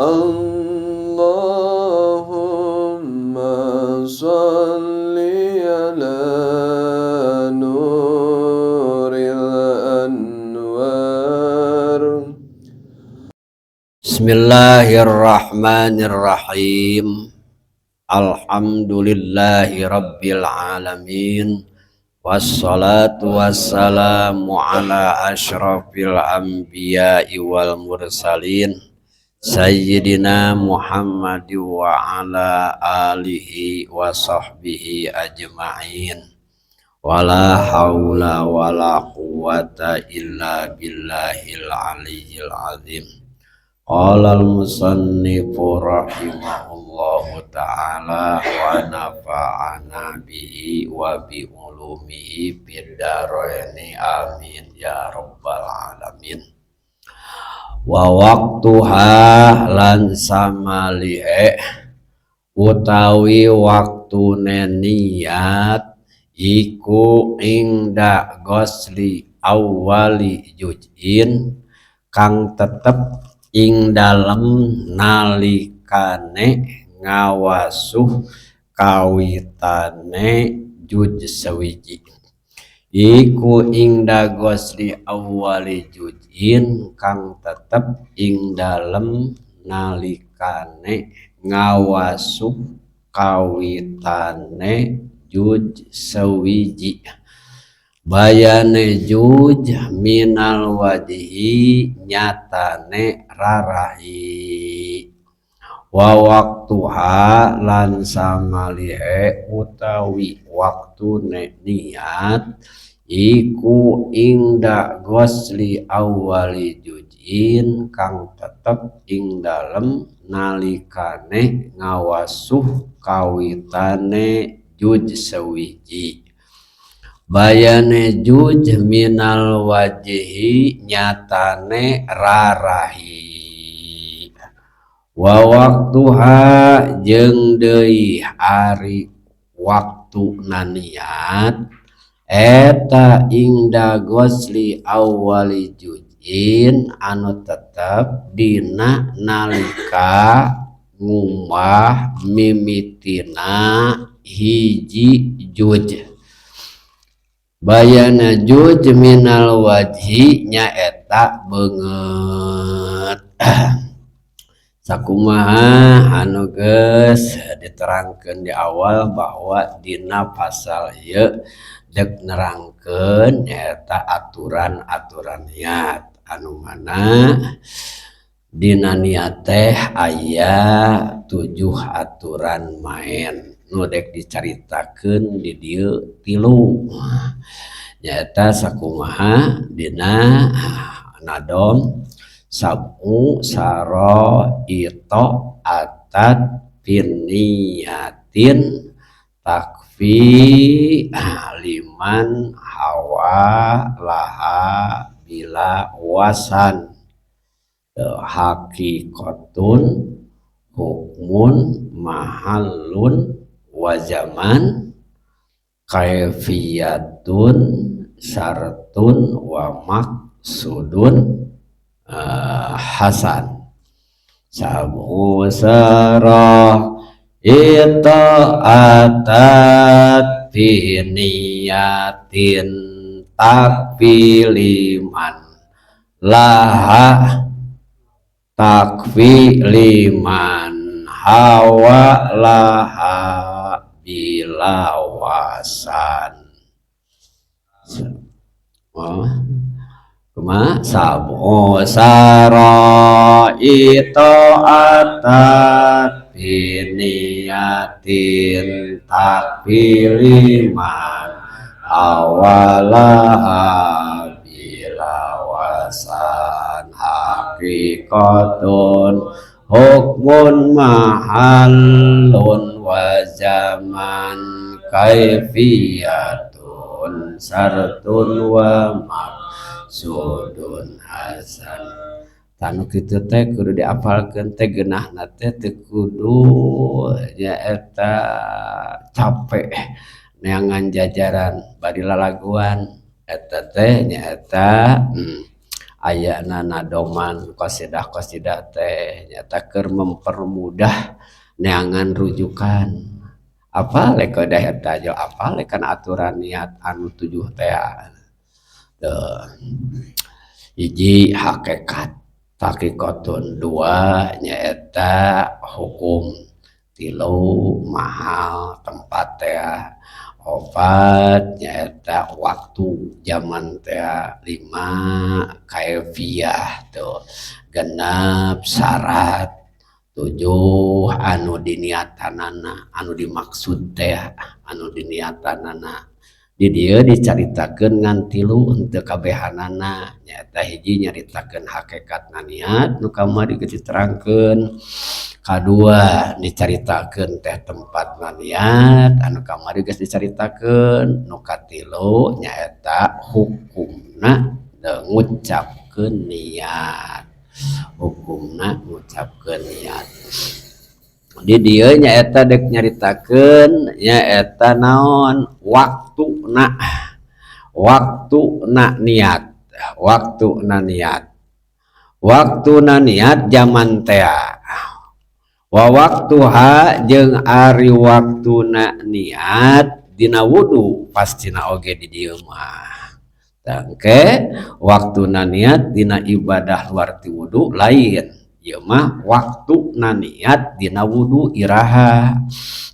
اللهم صل على نور الأنوار. Bismillahirrahmanirrahim. Alhamdulillahi rabbil alamin. Wassalatu wassalamu ala asyrafil anbiya'i wal mursalin Sayyidina Muhammad wa ala alihi wa sahbihi ajma'in. Wala haula wala quwata illa billahil aliyyil azim. Qala al-musannifu rahimahullahu ta'ala wa nafa'ana bihi wa bi ulumihi fid dharaini, amin ya rabbal alamin. Wa waqtuha lan samalihe utawi waktune niat iku ingda ghusli awwali juz'in kang tetep ing dalem nalikane ngawasuh kawitane juz sawiji, iku ingda ghusli awwali juz'in kang tetep ing dalem nalikane ngawasuh kawitane juz sawiji, bayane juj minal wajhi nyatane rarahi. Wa waktuha lan samalihe utawi waktune niat iku ingda ghusli awwali juz'in kang tetep ing dalem nalikane ngawasuh kawitane juj sawiji, bayane juj minal wajhi nyatane rarahi. Wa waktuha jeung deui ari waktuna niat eta ingda ghusli awwali juz'in anu tetep dina nalika ngumbah mimitina hiji juj, bayana juj minal wajhi nyaeta beungeut. Sakumaha anu geus diterangkeun di awal bahwa dina pasal ieu dek nerangkeun nyaeta aturan-aturan niat, anu mana dina niat teh aya 7 aturan main nu dek dicaritakeun di dieu 3, nyaeta sakumaha dina nadom sab'u saraito atat piniyatin takfi liman hawa laha bila wasan hakikatun hukmun mahallun wa zaman kaifiyatun syartun wa maksudun hasan. Sab'u sarah ita'atat biniyatin takfi liman laha takfi liman hawa laha bila wasan. Oh. Kuma sab'u sara ita'atat biniyatin takfi liman awalaha bila wasan hakikatun hukmun mahallun wa zaman kaifiyatun syartun wa maksudun hasan. Tanu kitu teh kudu diapalkeun teh geunahna teh teu kudu nyaeta capek neangan jajaran bari lalaguan eta teh nyaeta Ayana nadoman qasidah-qasidah teh nyata keur mempermudah neangan rujukan. Apal we eta jo, apal we kana aturan niat anu tujuh teh. Teu hiji hakekat hakikatun, dua nyaeta hukum, tilu mahal tempat teh, opat nyaeta waktu zaman teh, lima kaifiah tuh, genep syarat, tujuh anu diniatanana, anu dimaksud teh, anu diniatanana. Di dieu dicaritakeun ngan tilu, henteu kabehanana. Nyaeta hiji nyaritakeun hakikatna niat nu kamari geus diterangkeun, kadua dicaritakeun teh tempatna niat anu kamari geus dicaritakeun, nu katilu nyaeta hukumna ngucapkeun niat, hukumna ngucapkeun niat. Di dieu nyaeta dek nyaritakeun nyaeta naon waktuna, waktuna niat, waktuna niat, waktuna niat zaman tea. Wa waktuha jeung ari waktuna niat dina wudu pastina oge di dieu mah. Tangke waktuna niat dina ibadah luar ti wudu lain. Ieu mah waktuna niat dina wudu iraha,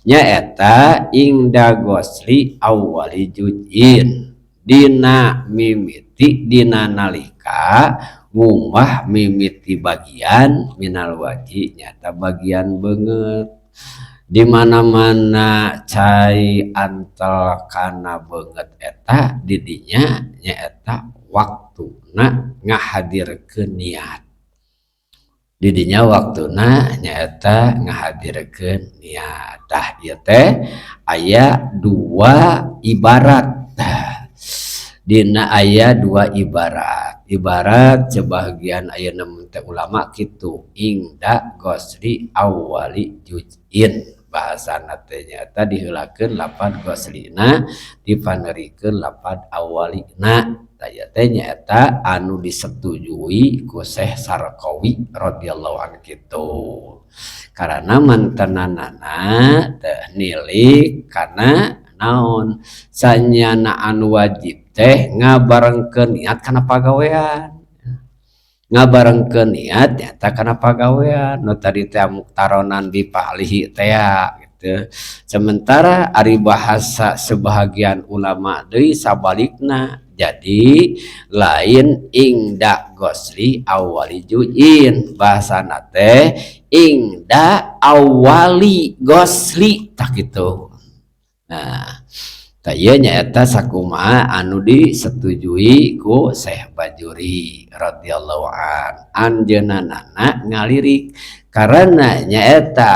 nyaeta ingda gosli awwali juz'in, dina mimiti dina nalika ngumbah mimiti bagian minal wajhi nyata bagian beungeut. Di mana-mana cai antel kana beungeut eta didinya nyaeta waktuna ngahadirkeun niat. Didinya waktuna nyaeta ngahadirkeun niat. Tah ieu teh aya dua ibarat. Dina aya dua ibarat. Ibarat sebagian ayeuna teh ulama kitu ingda gosli awwali juz'in. Bahasana teh nyaeta diheulakeun lapad goslina dipanerikeun lapad awalina. Tah ieu teh nyaeta anu disetujui ku Syekh Sarkawi radhiyallahu anhu kitu. Karana mantenanana teh nilik kana naon sanyana anu wajib teh ngabarengkeun niat kana pagawean. Ngabarengkeun niat nyaeta kana pagawean nu tadi teh muktaronan bi fa'lihi teh gitu. Sementara ari bahasa sebahagian ulama deui sabalikna, jadi lain ingda gosli awali juz'in, bahasana teh ingda awali gosli tah kitu. Nah, tah ieu nyaeta sakumaha anu disetujui ku Syekh Bajuri radhiyallahu an. Anjeunna ngalirik karena nyaeta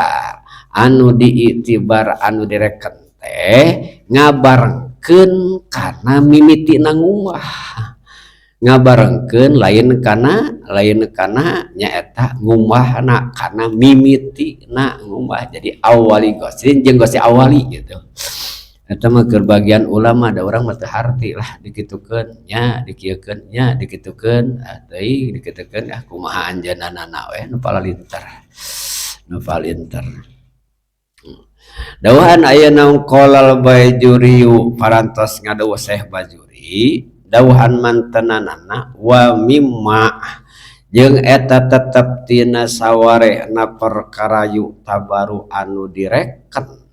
anu diiktibar anu direken teh ngabarengkeun kana mimitina ngumbah, ngabarengkeun lain kana nyaeta ngumbahna kana mimitina ngumbah. Jadi awali goslin jeung gosli awali gitu. Eta mah keur bagian ulama, da urang mah teu harti lah dikitukeun nya, dikieukeun nya, dikitukeun ah teuing dikitukeun ah kumaha anjeunna we nu palinter, nu palinter. Dawuhan ayeuna qolal Bajuriyu parantos ngadawuh Syekh Bajuri, dawuhan mantenanana wa mimma jeung eta tetep tina sawarehna perkara yuktabaru anu direken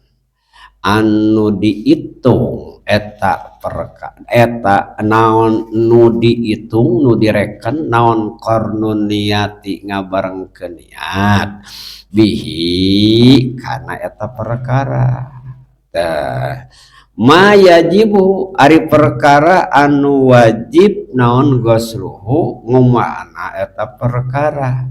anu diitung eta perkara eta naon nu diitung nu direken naon qarnun niati ngabarengkeun niat bihi kana eta perkara. Tah ma yajibu ari perkara anu wajib naon gosluhu ngumana eta perkara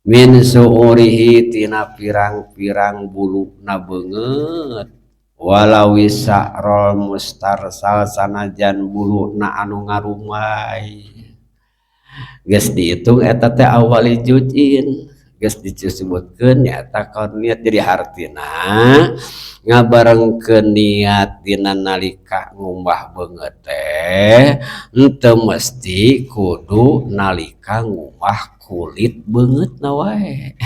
min suurihi tina pirang-pirang buluna beungeut walau sa'rol mustarsal sanajan buluna anu ngarumai geus diitung eta teh awali juz'in. Geus disebutkeun nyaeta niat, jadi hartina ngabarengkeun niat dina nalika ngumbah beungeut teh henteu mesti kudu nalika ngumbah kulit beungeutna wae.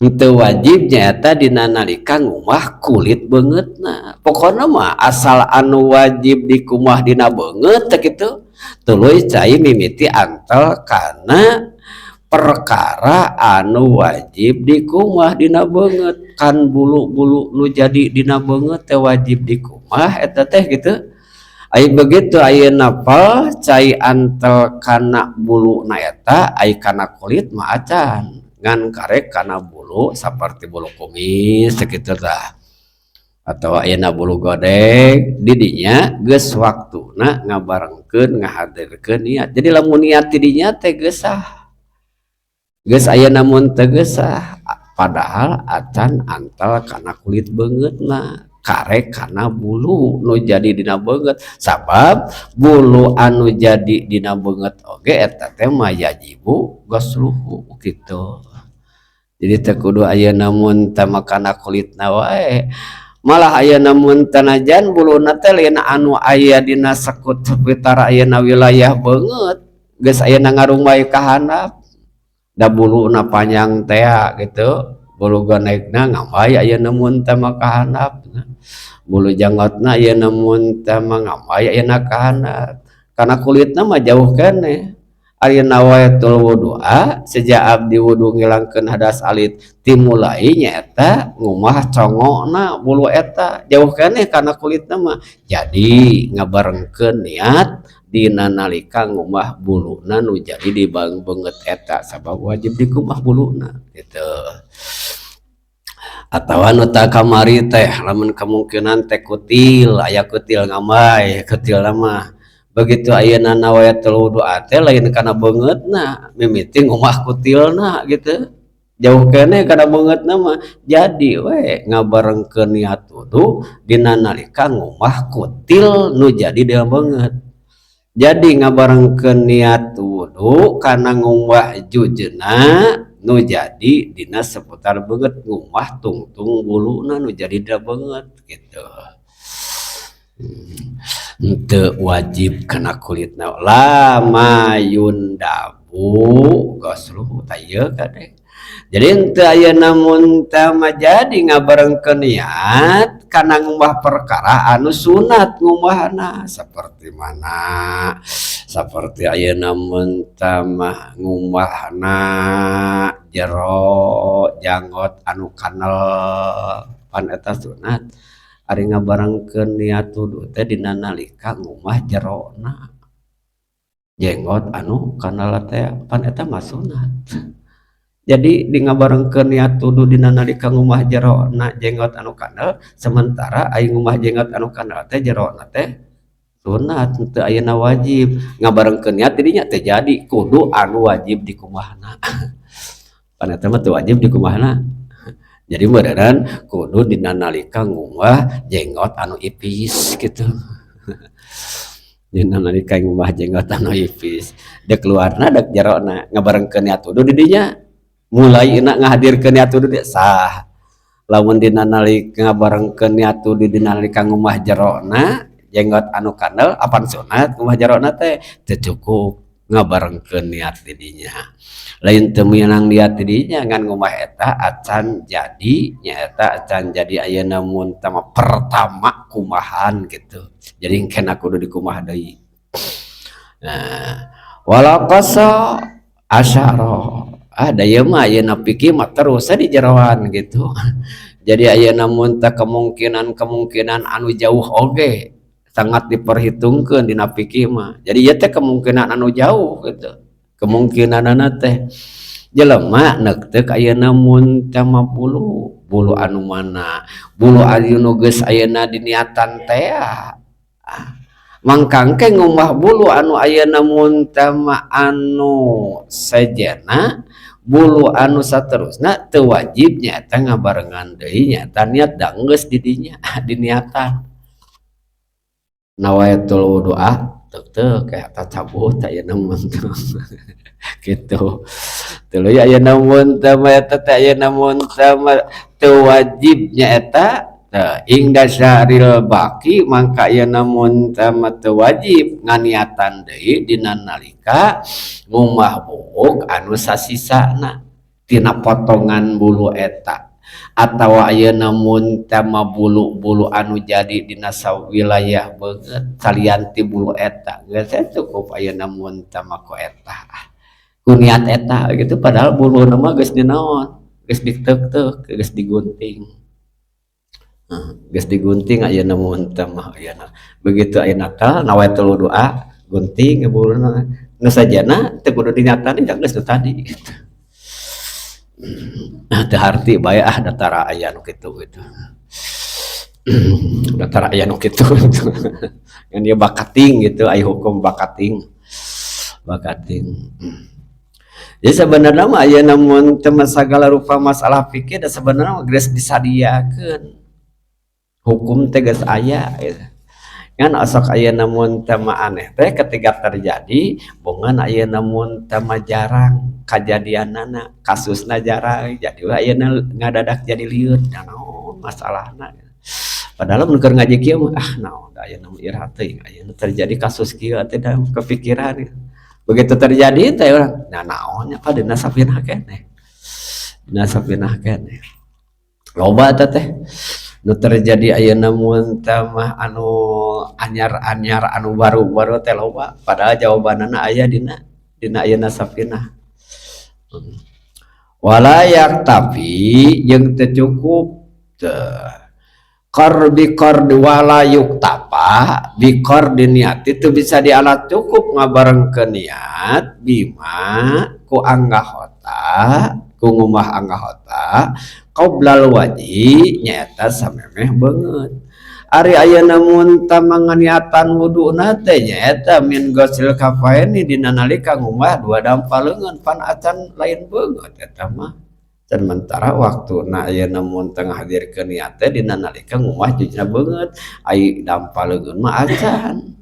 Henteu wajib nyaeta dina nalika ngumbah kulit beungeutna. Pokona mah asal anu wajib dikumbah dina beungeut teh kitu, tuluy cai mimiti antel kana perkara anu wajib dikumbah dina beungeut. Kan bulu-bulu nu jadi dina beungeut teh wajib dikumbah eta teh gitu. Ai begitu ayeuna pel cai antel kana buluna eta, ai kana kulit mah acan, ngan karek kana bulu saperti bulu kumis sakitu tah atau ayeuna bulu godeg. Didinya geus waktuna ngabarengkeun ngahadirkeun niat. Jadi lamun niat tidinya teh geus sah, geus ayeuna mun teu geus sah, padahal acan antel kana kulit beungeutna, karek kana bulu nu jadi dina beungeut, sabab bulu anu jadi dina beungeut oge eta teh mah yajibu ghusluhu kitu. Jadi teu kudu ayeuna mun teh kana kulitna wae. Malah ayeuna mun tanajan buluna teh lain anu aya dina sekut sekitar ayeuna wilayah beungeut, geus ayeuna ngarumbai ka handap da buluna panjang tea gitu, bulu gondekna ngambay ayeuna mun teh mah ka handap, bulu janggotna ayeuna mun teh mah ngambay ayeuna ka handap, kana kulitna mah jauh keneh. Ari nawaitul wudu'a seja abdi wudu ngilangkeun hadas alit, timulai nyaeta ngumbah congokna bulu eta, jauh keneh kana kulitna mah. Jadi ngabarengkeun niat dina nalika ngumbah buluna nu jadi di beungeut eta, sabab wajib dikumbah buluna gitu. Atawa nu ta kamari teh, lamun kemungkinan teh kutil, aya kutil ngambay, kutilna mah begitu ayeuna nawaitul wudu'a teh lain kana beungeutna, mimiti ngumbah kutilna gitu, jauh keneh kana beungeutna mah. Jadi we ngabarengkeun niat wudu dina nalika ngumbah kutil nu jadi dina beungeut. Jadi ngabarengkeun niat wudu kana ngumbah jujena nu jadi dina seputar beungeut, ngumbah tungtung buluna nu jadi dina beungeut gitu. Henteu wajib kana kulitna lama yundabu ghusluhu tah ieu kade. Jadi henteu ayeuna mun teh mah jadi ngabarengkeun niat kana ngumbah perkara anu sunat ngumbahna, seperti mana, seperti ayeuna mun teh mah ngumbahna jero janggot anu kanel, pan eta sunat. Ari ngabarengkeun niat wudu teh dina nalika ngumbah jerona jenggot anu kanel teh, pan eta mah sunat. Jadi di ngabarengkeun niat wudu dina nalika ngumbah jerona jenggot anu kanel, sementara ari ngumbah jenggot anu kanel teh jerona teh sunat, henteu ayeuna wajib. Ngabarengkeun niat didinya teh jadi kudu anu wajib dikumbahna, pan eta mah teu wajib dikumbahna. Jadi beneran kudu dina nalika ngumbah jenggot anu ipis gitu. Dina nalika ngumbah jenggot anu ipis, dek luarna dek jerona, ngabarengkeun niat wudu di dinya mulai enak ngahadirkeun niat wudu sah. Lamun dina nalika ngabarengkeun niat wudu dina nalika ngumbah jerona jenggot anu kandel, apan sunat ngumbah jerona teh, teu cukup ngabarengkeun niat di dinya. Lain teu meunang niat di dinya, ngan ngumbah eta acan jadi nyaeta acan jadi ayeuna mun teh mah pertama kumahan gitu. Jadi engkena kudu dikumbah deui. Nah, wala qasa asyara. Ah, da ieu mah ayeuna fikih mah terus di jeroan gitu. Jadi ayeuna mun teh kemungkinan-kemungkinan anu jauh oge sangat diperhitungkeun dina fikih mah. Jadi ieu teh kemungkinan anu jauh gitu. Kemungkinanana teh jelema neukteuk ayeuna mun teh mah bulu, bulu anu mana? Bulu anu geus ayeuna diniatan teh. Mangkangke ngumbah bulu anu ayeuna mun teh mah anu sejenna, bulu anu saterusna teu wajib nyaeta ngabarengan deui nyaeta niat, da geus di dinya diniatan. Nawaitul wudu'a teuk kayak cabut ayeuna mun gitu. Tuluy ayeuna mun teu mah eta teh, ayeuna mun teu mah teu wajib nyaeta teu ingda sya'ril baqi, mangka ayeuna mun teu mah teu wajib nganiatan deui dina nalika ngumbah buuk anu sasisana tina potongan bulu eta, atawa ayeuna mun teu mah bulu-bulu anu jadi dina sawilayah beungeut salian ti bulu eta geus cukup ayeuna mun teu mah ku eta, ku niat eta gitu. Padahal buluna mah geus dinaon, geus diteuk-teuk, geus digunting, geus digunting. Ayeuna mun teu mah ayeuna begitu ayeuna teh nawaitul wudu'a, gunting buluna, nu sajana teu kudu diniatan geus nu tadi gitu. Nah, teu harti bae ah, datara aya nu kitu gitu. Datara aya nu kitu gitu. Ngan ieu bakating gitu, aya hukum bakating. Bakating. Jadi sebenarnya mah ayeuna mun teu sagala rupa masalah fikih da sebenarnya mah geus disadiakeun. Hukum teh geus aya gitu. Ngan osok ayeuna mun teu mah aneh teh ketika terjadi bongan ayeuna mun teu mah jarang kajadianana, kasusna jarang, jadi we ayeuna ngadadak jadi lieur, da naon masalahna. Padahal mun keur ngaji kieu mah, ah, naon da ayeuna mah iraha teuing ayeuna terjadi kasus kieu teh, da kepikiran gitu. Begitu terjadi teh urang, nah, naon nya dina safinah keneh. Dina safinah keneh. Loba eta teh nu terjadi ayeuna mun teh mah anu anyar-anyar, anu baru-baru teh loba, padahal jawabanana aya dina dina ayeuna safinah. Wala yaktafi jeung teu cukup teu qardi qardi, wala yuktafa bi qardi niat, itu bisa dialat cukup ngabarengkeun niat bima ku anggahota, ku ngumbah anggahota qoblal wajhi, nyaeta samemeh beungeut. Ari ayeuna mun tah niatan wuduna teh nyaeta min ghoslil kafaini, dina nalika ngumbah dua dampal leungeun, pan acan lain beungeut eta mah. Sementara waktuna ayeuna mun teu ngahadirkeun niat teh dina nalika ngumbah jujna beungeut, ai dampal leungeun mah acan.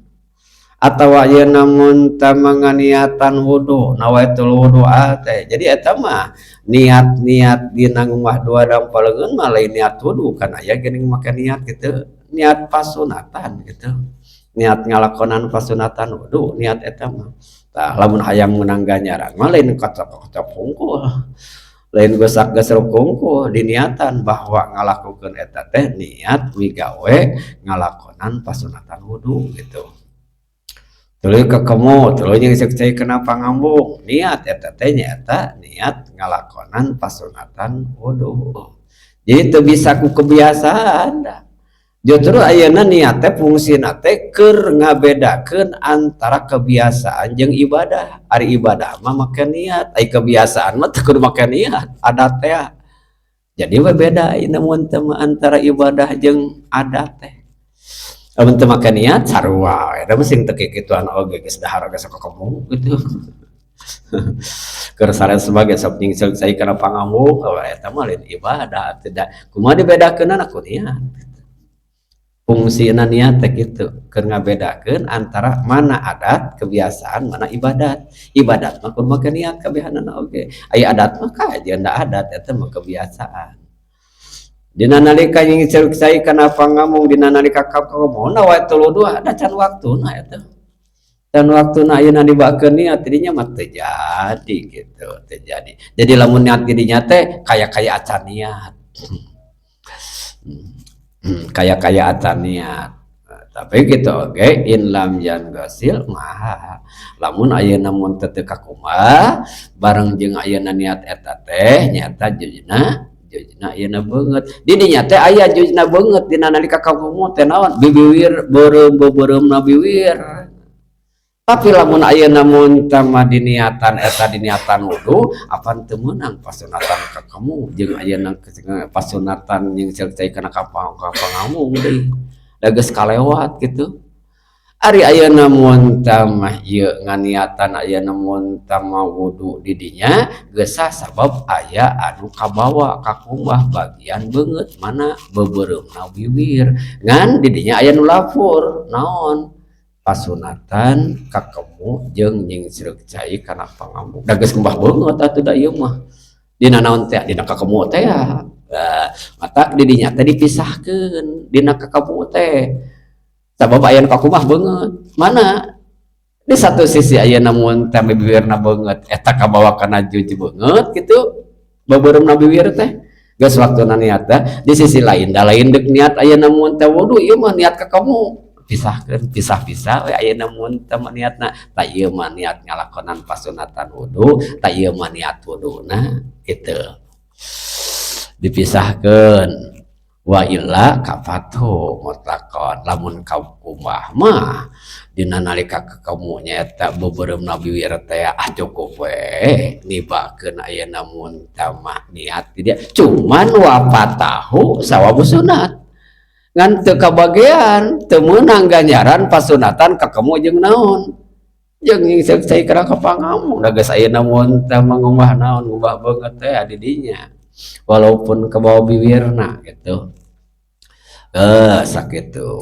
Atawa ayeuna mun teu nganiatan wudu, nawaitul wudu'a teh, jadi eta mah niat-niat dina ngumbah dua dampal leungeun mah lain niat wudu kan, aya geuning make niat gitu, niat pasunatan gitu, niat ngalakonan pasunatan wudu niat eta mah. Tah, lamun hayang meunang ganjaran mah lain kocok-kocok hungkul, lain gosak gesruk hungkul, diniatan bahwa ngalakukeun eta teh niat migawe ngalakonan pasunatan wudu gitu. Tuluy kekemu, tuluy jeung cai kena pangambung, niat eta teh nyaeta niat ngalakonan pasunatan wudu. Jadi teu bisa ku kebiasaan dah. Justru ayeuna niat teh fungsina teh keur ngabedakeun antara kebiasaan jeung ibadah. Ari ibadah mah make niat, ari kebiasaan mah teu kudu make niat, adat teh. Jadi we beda ayeuna mun teu mah antara ibadah jeung adat teh. Lamun teu make niat sarua, eta mah sing teu kikituan oge geus dahar oge sok kekemu gitu. Keur sare sebagai sok nyingseung cai kana pangambung, oh, eta mah lain ibadah atuh da. Kumaha dibedakeunana? Ku niat. Fungsina niat teh kitu, keur ngabedakeun antara mana adat kebiasaan, mana ibadat. Ibadat mah kudu make niat kabehanana oge. Aya adat mah kajeun da adat eta mah kebiasaan. Dina nalika nyingseung cai kana pangambung, dina nalika kakemuna nawaitul wudu, da can waktuna eta. Dan waktuna ayeuna dibakeun niat dinya mah teu jadi gitu, teu jadi. Jadi lamun niat dinya teh kaya-kaya acan niat. Kaya-kaya acan niat. Nah, tapi gitu oge in lam yangasil mah, lamun ayeuna mun teu teu kakumbah bareng jeung ayeuna niat eta teh nyaeta jujna jujna ayeuna beungeut. Di dinya teh aya jujna beungeut dina nalika kakumu teh naon, bibiwir beureum beubereumna biwir. Tapi lamun ayeuna mun teh mah diniatan eta diniatan wudu, apan teu meunang pasunatan kakemu jeung ayeuna pasunatan nyingseung cai kana pangamung deui, da geus kalewat gitu. Ari ayeuna mun mah ieu nganiatan ayeuna mun mah wudu di dinya geus sah, sabab aya anu kabawa kakumbah bagian beungeut, mana beubeureumpna bibir. Ngan di dinya aya nu lafur naon, pasunatan kakemu jeung nyingsreuk cai kana pangambung. Da geus ngumbah beungeut atuh, da ieu mah dina naon teh, dina kakemu teh. Nah, matak di dinya teh dipisahkeun dina kakemu teh, sabab aya nu kakumbah beungeut. Mana di satu sisi aya mun teh bibirna beungeut eta kabawa kana juju beungeut gitu, beubeureumpna bibir teh geus waktuna niat teh. Di sisi lain da lain deuk niat aya mun teh wudu, ieu mah niat kakemu. Pisahkeun, pisah-pisah we ayeuna mun teh niatna. Tah, ieu mah niat ngalakonan pasunatan wudu, tah ieu mah niat wuduna gitu, dipisahkeun. Wa illa kafathu mutlaqan. Lamun kakumbah mah dina nalika kakemu nyaeta beubeureumpna bibir teh, ah, cukup we nibakeun ayeuna mun teh mah niat di dia. Cuman wafatahu sawabu sunat, ngan teu kabagean, teu meunang ganjaran pasunatan kakemu jeung naon, jeung nyingsreuk cai kana kapangamung. Da geus ayeuna mun teh mah ngumbah naon, ngumbah beungeut teh di dinya walaupun kebawa bibirna gitu. Eh, sakitu.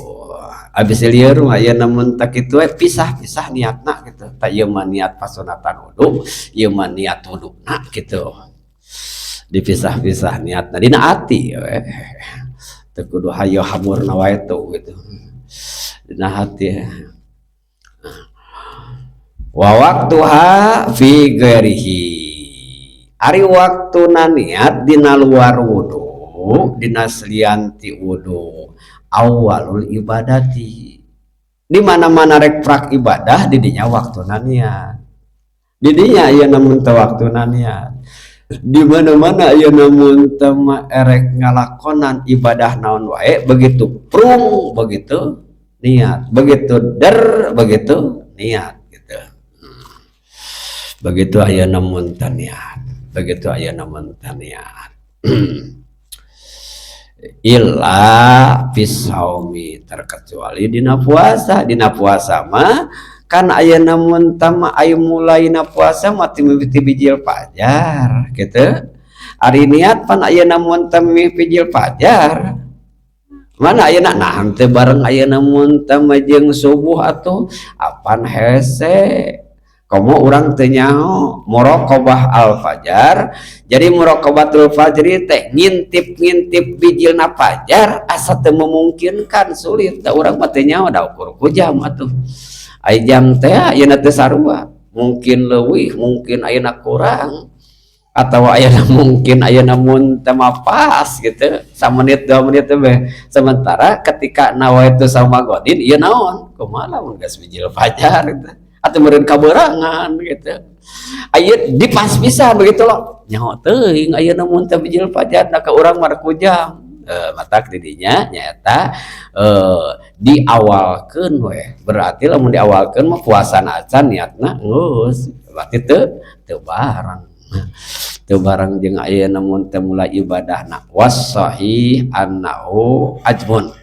Abis lieur mah ayeuna mun tah kitu we, pisah-pisah niatna gitu. Tah, ieu mah niat pasunatan wudu, ieu mah niat wuduna gitu, dipisah-pisah niatna dina ati we, teu kudu hayo hamurna wae tuh gitu, dina hati. Wa waktuha fi ghairihi. Ari waktuna niat dina luar wudu, dina salian ti wudu, awalul ibadati. Di mana-mana rek prak ibadah, di dinya waktuna niat. Di dinya ieu namun teu waktuna niat. Di mana-mana ieu namun teu erek ngalakonan ibadah naon wae, begitu prung begitu niat, begitu der begitu niat gitu. Begitu aya namun teu niat, begitu aya namun teu niat. Illa fisaumi, terkecuali dina puasa. Dina puasa mah kan aya namun tama aya mulaina puasa mah ti bijil fajar gitu. Ari niat pan aya namun tama bijil fajar, mana ayeuna nah teu bareng aya namun tama jeung subuh atuh, apan hese komo urang teu nyaho muraqabah al fajar. Jadi muraqabatul fajri teh ngintip-ngintip bijilna fajar asa teu memungkinkan, sulit da urang mah teu nyaho, da ukur ku jam atuh. Ai jam teh ayeuna teh sarua, mungkin leuwih, mungkin ayeuna kurang, atau ayeuna mungkin ayeuna mun teh mah pas gitu samenit 2 menit teh. Sementara ketika nawaitu sauma godin ieu naon, kumaha lamun geus bijil fajar gitu atau meureun kaberangan gitu, aya dipas pisan begitu loh, nyaho teuing ayeuna mun teh bijil fajar da ka urang mah ku jam. Matak di dinya nyaeta diawalkeun we. Berarti lamun diawalkeun mah puasa acan niatna geus, berarti teu teu bareng, teu bareng jeung ayeuna mun teh mulai ibadahna. Wasahih annahu ajmun.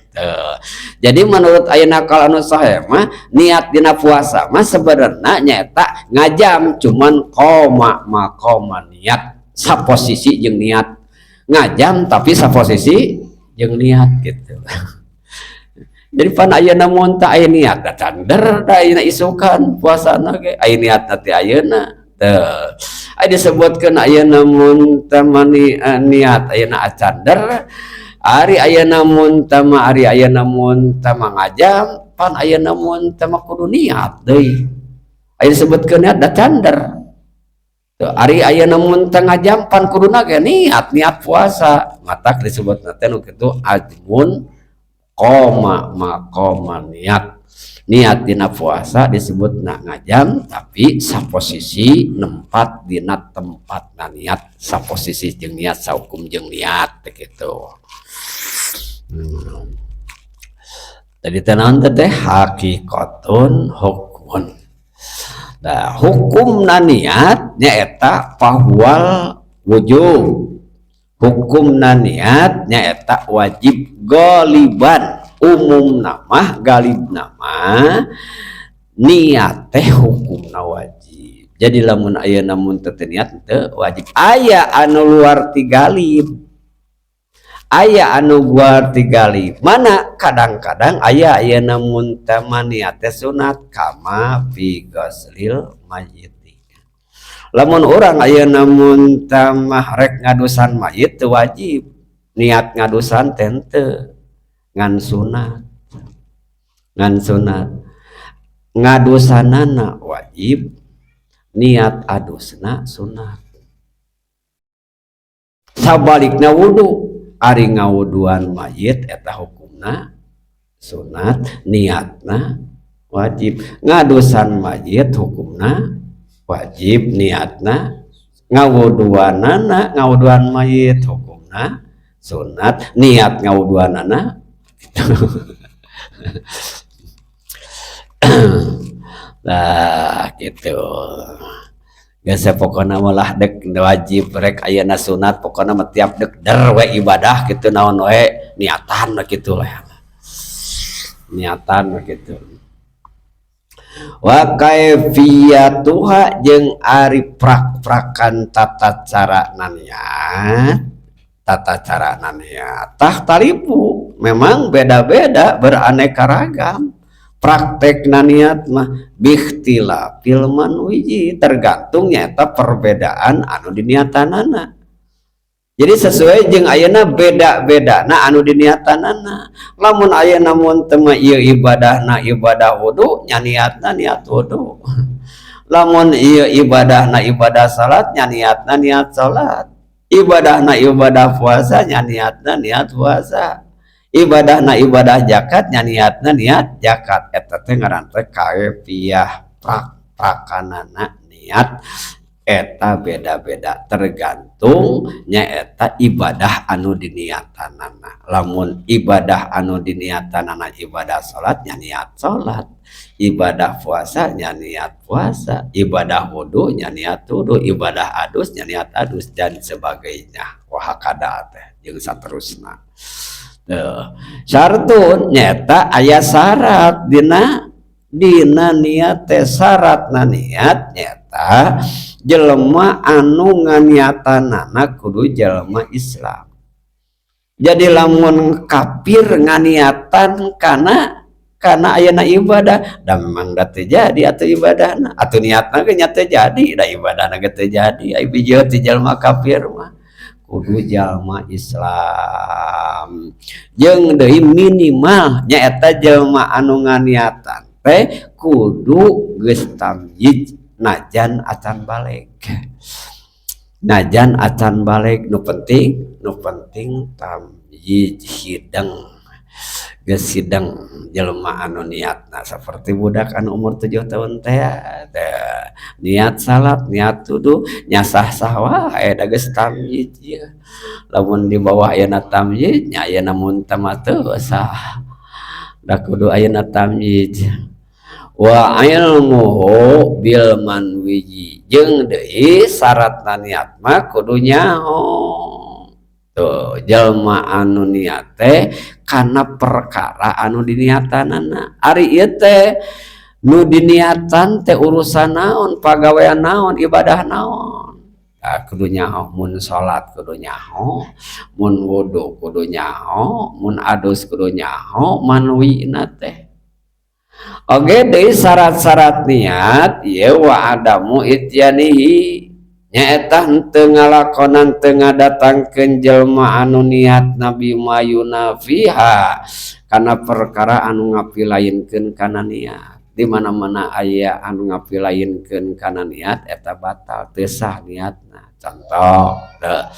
Jadi menurut ayeuna kalau anu sahih mah niat dina puasa mah sebenarnya nyaeta ngajam, cuman koma maqama niat, saposisi jeung niat. Ngajam tapi saposisi jeung niat gitu. Jadi pan ayeuna mun teu aya niat da cander, da ayeuna isukan puasana ge aya niat teh ayeuna teu. Aya disebutkeun ayeuna mun teu niat ayeuna acander. Ari ayeuna mun teu mah, ari ayeuna mun teu mah ngajam, pan ayeuna mun teu mah kudu niat deui. Aya disebutkeun niat da cander. Teu, ari ayeuna mun teu ngajam pan kuduna ge niat, niat puasa. Matak disebutna teh nu kitu ajmun qoma maqama niat. Niat dina puasa disebutna ngajam tapi saposisi nempat dina tempatna niat, saposisi jeung niat, saukum jeung niat kitu. Tadi teh naon teh, hakikatun hukmun. Nah, hukumna niat nyaeta fahuwal wujub. Hukumna niat nyaeta wajib goliban, Umumna mah, galibna mah, niat teh hukumna wajib. Jadi lamun ayeuna mun teu niat teu wajib. Aya anu luar ti galib, aya anu luar ti galib mana kadang-kadang aya ayeuna mun teu niat teh sunat, kama fi ghuslil mayyit. Lamun urang ayeuna mun teu mah rek ngadusan mayit, teu wajib niat ngadusan teh, teu, ngan sunat. Ngan sunat ngadusanana wajib, niat adusna sunat. Sabalikna wudu, ari ngawuduan mayit eta hukumna sunat, niatna wajib. Ngadusan mayit hukumna wajib, niatna. Ngawuduanana, ngawuduan mayit hukumna sunat, niat ngawuduanana. Nah, gitu. Geus pokona malah dek wajib rek ayeuna sunat, pokona mah tiap dek der we ibadah gitu, naon we niatan we kitu lah. Niatan we kitu. Wa kaifiyatuha jeung ari prak-prakan tata cara niat, tata cara niat tahtalifu memang beda-beda, beraneka ragam praktek niat mah, bikhtilafil manwiji, tergantung nyata perbedaan anu diniatanana. Jadi sesuai jeung ayeuna beda-beda na anu diniatanana. Lamun ayeuna mun teu mah ieu ibadahna ibadah wudu, nya niatna niat wudu. Lamun ieu ibadahna ibadah salat, nya niatna niat salat. Ibadahna ibadah puasa, nya niatna niat puasa. Ibadahna ibadah zakat, nya niatna niat zakat. Eta teh ngaran teh kaefiah prak-prakanana niat eta beda-beda tergantung nyaeta ibadah anu diniatanana. Lamun ibadah anu diniatanana ibadah salat, nya niat salat. Ibadah puasa, nya niat puasa. Ibadah wudu, nya niat wudu. Ibadah adus, nya niat adus, dan sebagainya. Wah, hakada teh jeung saterusna. Tuh. Syartun nyata aya syarat dina dina niat teh. Syaratna niat nyata jelema anu nganiatanana kudu jelema Islam. Jadi lamun kafir nganiatan kana ayeuna ibadah da memang da teu jadi atuh ibadahna, atuh niatna ge nya teu jadi, da ibadahna ge teu jadi. Ai bijeu ti jelema kafir mah, kudu jalma Islam. Jeung deui minimal nyaeta jelema anu nganiatan teh kudu geus tamyiz najan acan baleg. Najan acan baleg, nu penting tamyiz, hideng, geus hideng jelema anu niatna. Seperti budak anu umur 7 tahun teh, niat salat, niat wudu, nya sah-sah wae da geus tamyiz ieu. Lamun di bawah ayeuna tamyiz nya, ayeuna mun teu mah teu sah, da kudu ayeuna tamyiz. Wa ilmuhu bil manwiji, jeung deui syaratna niat mah kudu nyaho. Tuh, jelma anu niat teh kana perkara anu diniatanana. Ari ieu teh nu diniatan teh urusan naon, pagawean naon, ibadah naon. Nah, kudu nyaho. Mun salat kudu nyaho, mun wudu kudu nyaho, mun adus kudu nyaho manwina teh. Oge deui syarat-syarat niat ieu, wa adamu ityanihi, nyaeta henteu ngalakonan, teu ngadatangkeun jelema anu niat nabi mayunafiha kana perkara anu ngapilainkeun kana niat. Di mana-mana aya anu ngapilainkeun kana niat, eta batal, teu sah niatna. Contoh teu,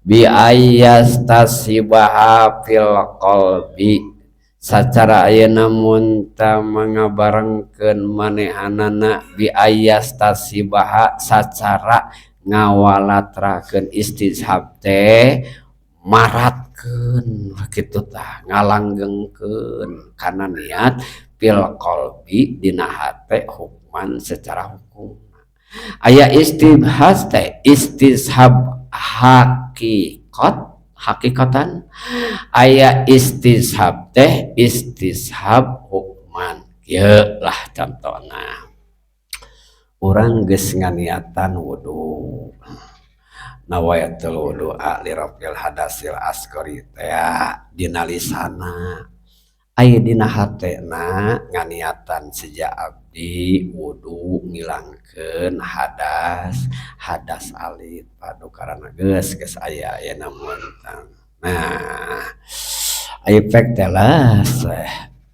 bi ayyastasibaha fil qalbi, sacara ayeuna mun ta mangabarengkeun manehanana, bi ayyastasibaha sacara ngawalatrakeun. Istishab teh maratkeun kitu tah, ngalanggengkeun kana niat, fil qalbi dina hate, hukman secara hukum. Aya istibhas teh istishab hakikat, Hakikatan aya istishab teh istishab hukman. Kieu lah contohna, urang geus nganiatan wudu, nawaitul wudu'a li raf'il hadasil asghari teh dina lisana, aya dina hatena nganiatan seja abdi wudu ngilangkeun hadas hadas alit padu karana geus geus aya ayeuna muntang. Nah, aya pek teh las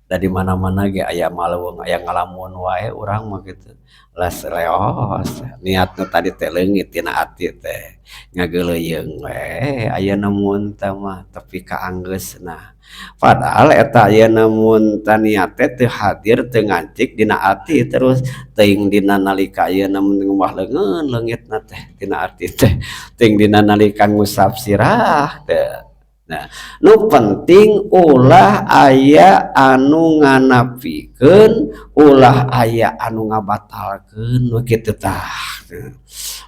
da di mana-mana ge aya maleuweung, aya ngalamun wae urang mah kitu. Las leos niatna tadi teh leungit tina ati teh, ngageuleuyeung we ayeuna muntah mah tepi ka anggeusna. Padahal eta ayeuna muntah niat teh teu hadir, teu ngancik dina ati terus teuing dina nalika ayeuna ngumbah leungeun leungitna teh tina ati teh, teuing dina nalika ngusap sirah teh. Nah, nu penting ulah aya anu nganapikeun, ulah aya anu ngabatalkeun we kitu tah.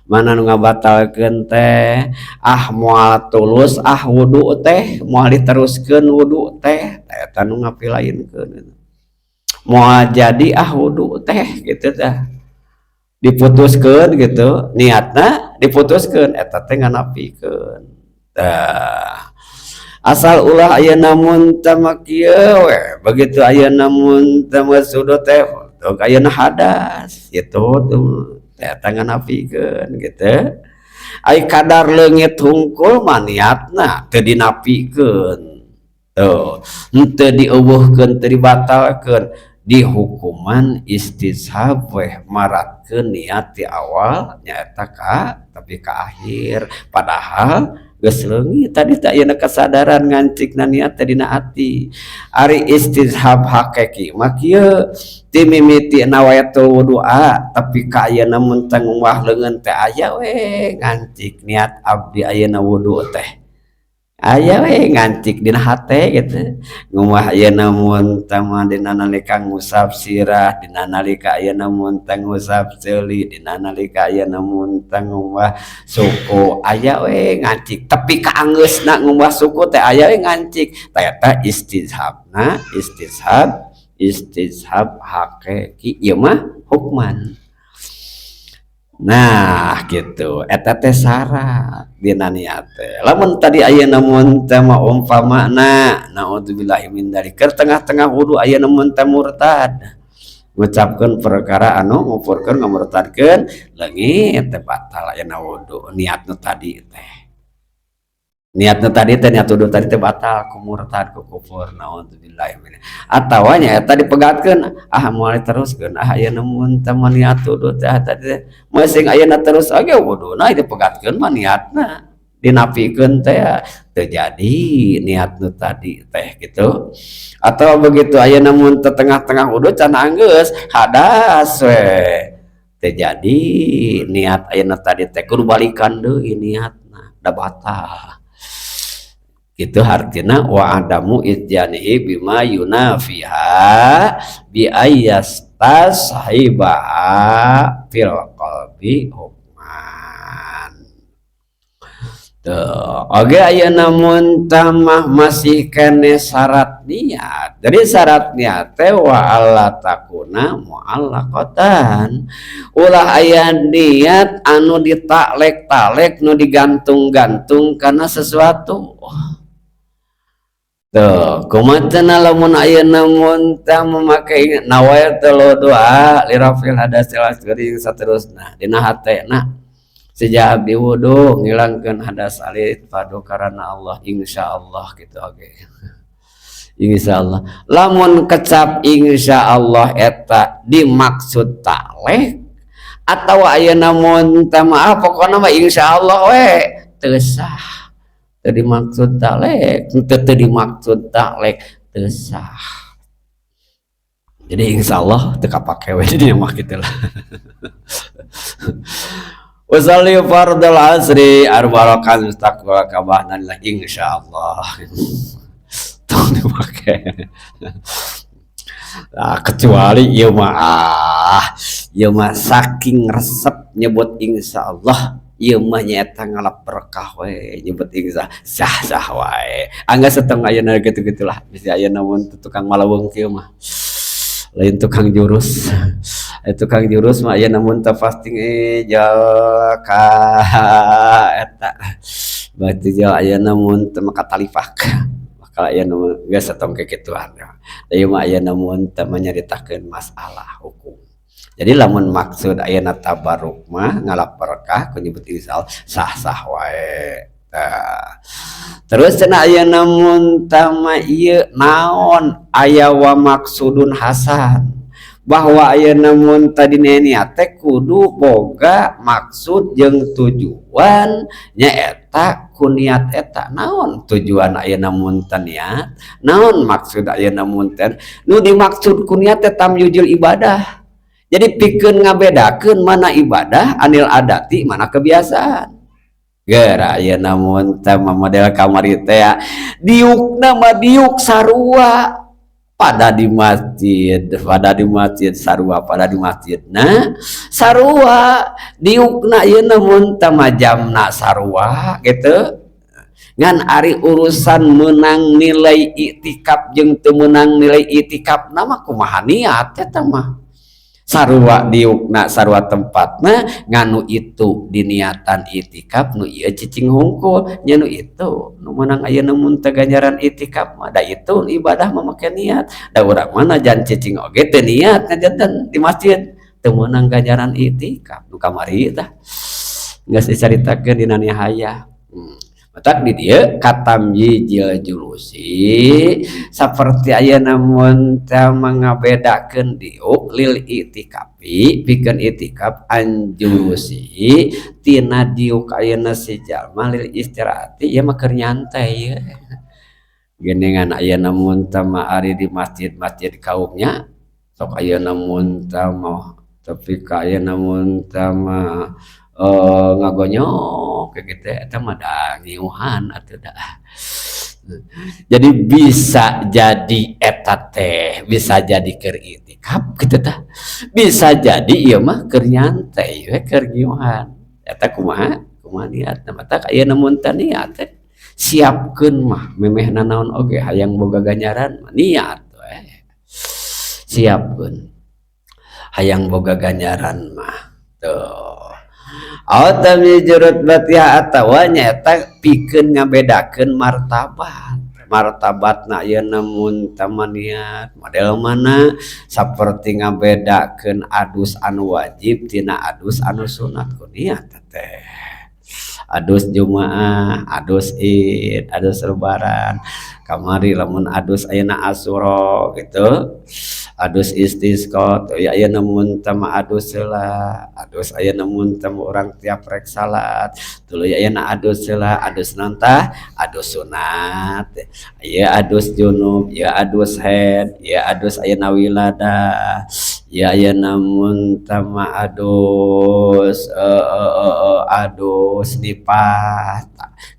Mana nu ngabatalkeun teh, ah moal tulus ah wudu teh, moal diteruskeun wudu teh, eta nu ngapilainkeun. Moal jadi ah wudu teh kitu tah. Diputuskeun gitu, niatna diputuskeun eta teh nganapikeun. Tah, asal ulah ayeuna muntah mah kieu we, begitu ayeuna muntah mah sudut teh tuh ayeuna hadas gitu tuh eta nganapikeun gitu. Ai kadar leungit hungkul mah niatna teu dinapikeun tuh, henteu dieuweuhkeun, teu dibatalkeun, dihukuman istishab weh maratkeun niat ti awal nyaeta ka tapi ka akhir, padahal geus leungit tadi teh ayeuna kesadaran ngancikna niat teh dina ati. Ari istishab hakiki mah kieu, ti mimiti nawaitul wudu'a tapi ka ayeuna mun teh ngumbah leungeun teh aya we ngancik niat abdi ayeuna wudu teh, aya we ngancik dina hate gitu. Ngumbah ayeuna mun teh mah dina nalika ngusap sirah, dina nalika ayeuna mun teh ngusap ceuli, dina nalika ayeuna mun teh ngumbah suku aya we ngancik tepi ka anggeusna ngumbah suku teh aya we ngancik. Tah eta istishabna istishab istishab hakiki, ieu mah hukman. Nah gitu, eta teh syarat dina niat teh. Lamun tadi ayeuna mun teh mah umpamana naudzubillahi min dzalik keur tengah-tengah wudu ayeuna mun teh murtad ngucapkeun perkara anu ngufurkeun ngamurtadkeun, leungit teh batal ayeuna wudu, niat nu tadi teh. Niat nu tadi teh, niat wudu tadi teh batal ku murtad, ku kufur, naudzubillahi min. Atawa nya eta dipegatkeun, ah moal diteruskeun ah ayeuna mun teh mah niat wudu teh tadi teh masing ayeuna terus oge wuduna dipegatkeun mah niatna dinapikeun teh teu jadi niat nu tadi teh gitu. Atau begitu ayeuna mun teh tengah-tengah wudu can anggeus hadas we teu jadi niat ayeuna tadi teh, kudu balikan deui niatna da batal. Itu artinya wa adamu ityanihi bima yunafiha bi ayyastashibaha fil qalbi hukman. Tuh, oge ayeuna mun mah masih kene syarat niat. Jadi syarat niat teh wa alla takuna mu'allaqatan. Ulah aya niat anu ditaklek-taklek, nu digantung-gantung karena sesuatu. Tuh, kumaha cenah lamun ayeuna mun teh memakai nawaitul wudu'a li rafil hadasil asghari saterusna dina hatena seja abdi wudu ngilangkeun hadas alit padu karena Allah, insyaallah gitu oge. Insyaallah. Lamun kecap insyaallah eta dimaksud taklek atau ayeuna mun teh mah pokona mah insyaallah we teu sah. Teu dimaksud taklek, teu teu dimaksud taklek teu sah. Jadi insyaallah teu kapake we di mah kitu lah. Usalli fardal asri arba rakaat mustaqbal Ka'bah lah insyaallah. Tong dipake. Nah, kecuali ieu mah ah, ieu mah saking resep nyebut insyaallah Ieu mah nyaeta ngalap berkah we, nyebut sah sah sah wae. Anggeus setong ayeuna gitu-gitulah, bisi ayeuna mun tukang malaweng kieu mah. Lain tukang jurus. Tukang jurus mah ayeuna mun teu fasting jol ka eta. Berarti jol ayeuna mun teu maka talifak. Bakal ayeuna mun geus satong kikituan. Ieu mah ayeuna mun teu nyaritakeun masalah hukum. Jadi lamun maksud ayeuna tabarruk mah ngalap berkah ku nyebut insyaallah sah-sah wae. Tah. Terus cenah ayeuna mun tama ieu naon aya wa maksudun hasan, bahwa ayeuna mun tadi niat teh kudu boga maksud jeung tujuan, nyaeta ku niat eta. Naon tujuan ayeuna mun teh niat, naon maksud ayeuna mun teh? Nu dimaksud ku niat teh tamyizul ibadah. Jadi pikeun ngabedakeun mana ibadah anil adati, mana kebiasaan. Geura ayeuna mun teh model kamari teh diukna mah diuk sarua pada di masjid, pada di masjid sarua, pada di masjid. Nah, sarua diukna ayeuna mun teh mah jamna sarua gitu. Ngan ari urusan menang nilai iktikaf jeung teu meunang nilai iktikaf mah kumaha niat eta mah. Sarua diukna, sarua tempatna, nganu itu diniatan itikaf, nu ieu cicing hungkul nya, nu itu nu meunang ayeuna mun teu ganjaran itikaf mah. Da itu ibadah mah make niat. Da urang mana jan cicing oge teu niat ngajanten di masjid teu meunang ganjaran itikaf. Nu kamari tah geus dicaritakeun dina nihayah. Matak di dieu katamyizil julusi saperti ayeuna mun teh ngabedakeun diuk lil itikafi pikeun itikaf anjulusi tina diuk ayeuna si jalma lil istirahati, ieu mah keur nyantai ieu. Geuningan ayeuna mun teh mah ari di masjid-masjid kaumnya sok ayeuna mun teh mah tapi ka ayeuna mun teh mah ngagonyok kayak gitu, eta mah da ngiuhan atuh da. Jadi bisa jadi eta teh bisa jadi keur itikaf kitu tah, bisa jadi ieu mah keur nyantai we, keur ngiuhan. Eta kumaha kumaha niatna. Matak ayeuna mun teh niat teh siapkeun mah memeh nanaon oge, hayang boga ganjaran mah niat we, siapkeun hayang boga ganjaran mah tuh. Atau rutbatiha atawa nyaeta pikeun ngabedakeun martabat. Martabatna ayeuna mun teh niat model mana, saperti ngabedakeun adus anu wajib tina adus anu sunat ku niat teh. Adus Jumaah, adus Id, adus Lebaran. Kamari lamun adus ayeuna Asyura gitu, adus istisqa tuh ya, ayeuna mun teh mah adus heula, adus ayeuna mun teh urang tiap rek salat tuluy ayeuna adus heula, adus naon tah? Adus sunat ieu, adus junub ieu, adus haid ieu, adus ayeuna wiladah ieu, ayeuna mun teh mah adus adus nifas.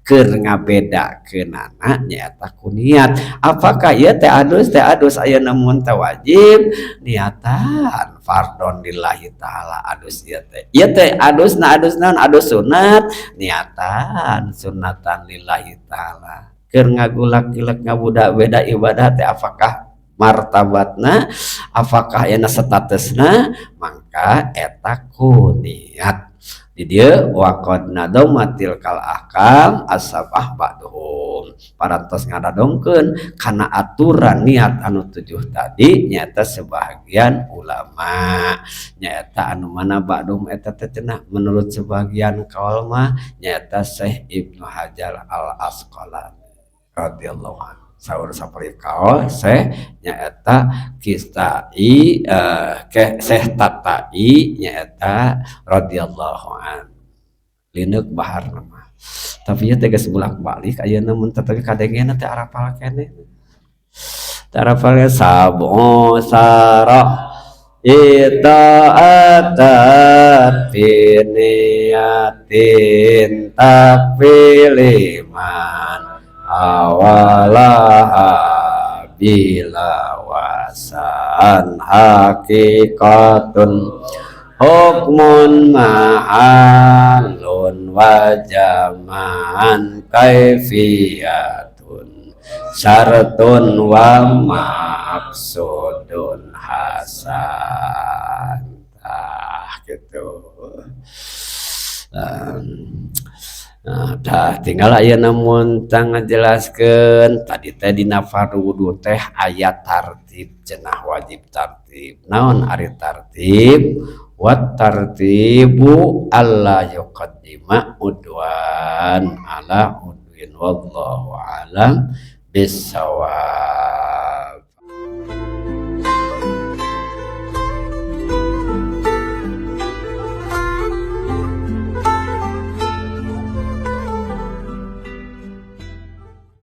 Keur ngabedakeunana nyaeta ku niat, apakah ieu teh adus teh adus ayeuna mun teh wajib, niatan fardhon lillahi taala adus ieu teh, ieu teh adusna adus naon? Adus sunat, niatan sunatan lillahi taala. Keur ngagulak-gilek ngabudak beda ibadah teh, apakah martabatna, apakah ayeuna statusna, mangka eta ku niat. Di dieu waqad nadoma tilkal ahkam as-sab'ah ba'duhum, parantos ngadadongkeun kana aturan niat anu 7 tadi nyaeta sebahagian ulama. Nyaeta anu mana ba'dhum eta teh cenah menurut sebagian kaul mah nyaeta Syekh Ibnu Hajar Al Asqalani radhiyallahu anhu. Saur sapari kaul Syekh nyaeta Kistai, ke Syekh Tatai nyaeta radhiyallahu an. Lineuk bahar mah, tapi nya teh geus bolak-balik ayeuna mun teh, tapi kadengena teh arapal keneh, teh arapal sab'u sara ita'atat fi niyatin takfiliman awalaha bila wasan hakikatun hukmun ma'alun. Wa jama'an kaifiyatun syartun wa maqsudun hasan. Ah, gitu. Nah, tah tinggal aya namun tang ngajelaskeun tadi teh dina fardu wudu teh aya tartib cenah, wajib tartib. Naon ari tartib? Wat tartibu alla yuqaddima udwan ala udwin, wallahu alam bisawab.